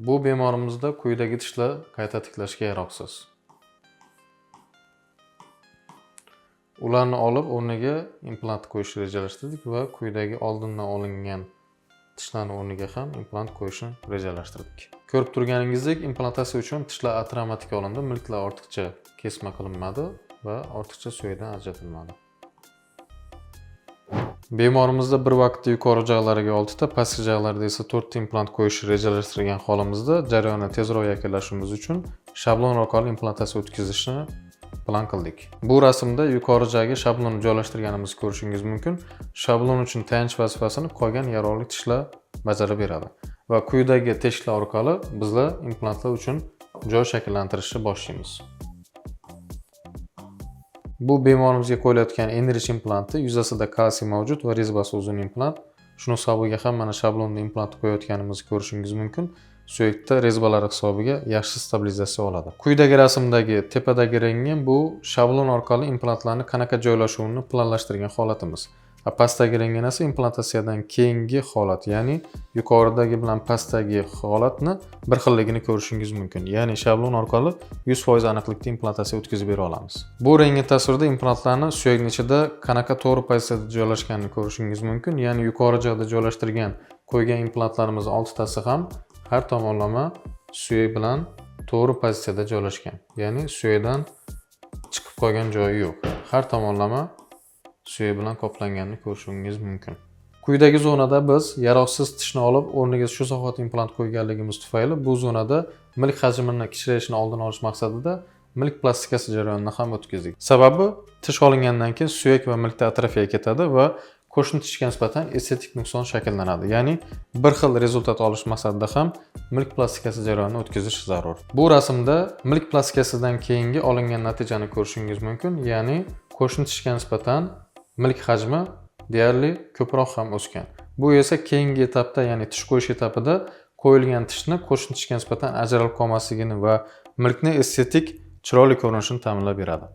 Bu bemorimizda quyidagi tishlar qayta tiklashga yaroqsiz. Ularni olib o'rniga implant qo'yishni rejalashtirdik va quyidagi oldindan olingan tishlarni o'rniga ham implant qo'yishni rejalashtirdik. Ko'rib turganingizdek, implantatsiya uchun tishlar atravmatik olindi, milklar ortiqcha kesma qilinmadi va ortiqcha suyakdan ajratilmadi. Bemorimizda bir vaqtda yuqori jag'lariga 6 ta, pastki jag'larida esa 4 ta implant qo'yishni rejalashtirgan holimizda jarayonni tezroq yakunlashimiz uchun shablon orqali implantatsiya o'tkazishni plan qildik. Bu rasmda yuqori jag'ga shablonni joylashtirganimizni ko'rishingiz mumkin. Shablon uchun tayanch vazifasini qolgan yaroqli tishlar bajarib beradi va quyidagi teshiklar orqali bizlar implantlar uchun joy shakllantirishni boshlaymiz. Bu bemorimizga qo'yilayotgan Enrich implanti yuzasida kalsiy mavjud va rezbasi uzun implant. Shuni hisobiga ham mana shablonda implant qo'yayotganimizni ko'rishingiz mumkin. Suyakda rezbalar hisobiga yaxshi stabilizatsiya oladi. Quyidagi rasmdagi tepadagi rentgen bu shablon orqali implantlarni qanaqa joylashuvini planlashtirgan holatimiz. Pastdagi rentgen esa implantatsiyadan keyingi holat, ya'ni yuqoridagi bilan pastdagi holatni bir xilligini ko'rishingiz mumkin. Ya'ni shablon orqali 100% aniqlikda implantatsiya o'tkazib bera olamiz. Bu rentgen tasvirida implantlarni suyakning ichida qanaqa to'g'ri pozitsiyada joylashganini ko'rishingiz mumkin. Ya'ni yuqori jag'da joylashtirgan qo'ygan implantlarimiz 6 tasi ham har tomonlama suyak bilan to'g'ri pozitsiyada joylashgan. Ya'ni suyakdan chiqib qolgan joyi yo'q. Har tomonlama suyak bilan qoplanganini ko'rishingiz mumkin. Quyidagi zonada biz yaroqsiz tishni olib o'rniga shu zahoti implant qo'yganligimiz tufayli bu zonada milk hajmini kichrayishini oldini olish maqsadida milk plastikasi jarayonini ham o'tkazdik. Sababi tish olingandan keyin suyak va milkda atrofiya ketadi va qo'shni tishga nisbatan estetik nuqson shakllanadi. Ya'ni bir xil rezultat olish maqsadida ham milk plastikasi jarayonini o'tkazish zarur. Bu rasmda milk plastikasidan keyingi olingan natijani ko'rishingiz mumkin. Ya'ni qo'shni tishga nisbatan milk hajmi deyarli ko'proq ham o'sgan. Bu esa keyingi etapda, ya'ni tish qo'yish etapida qo'yilgan tishni qo'shni tishga nisbatan ajralib qolmasligini va milkni estetik chiroyli ko'rinishini ta'minlab beradi.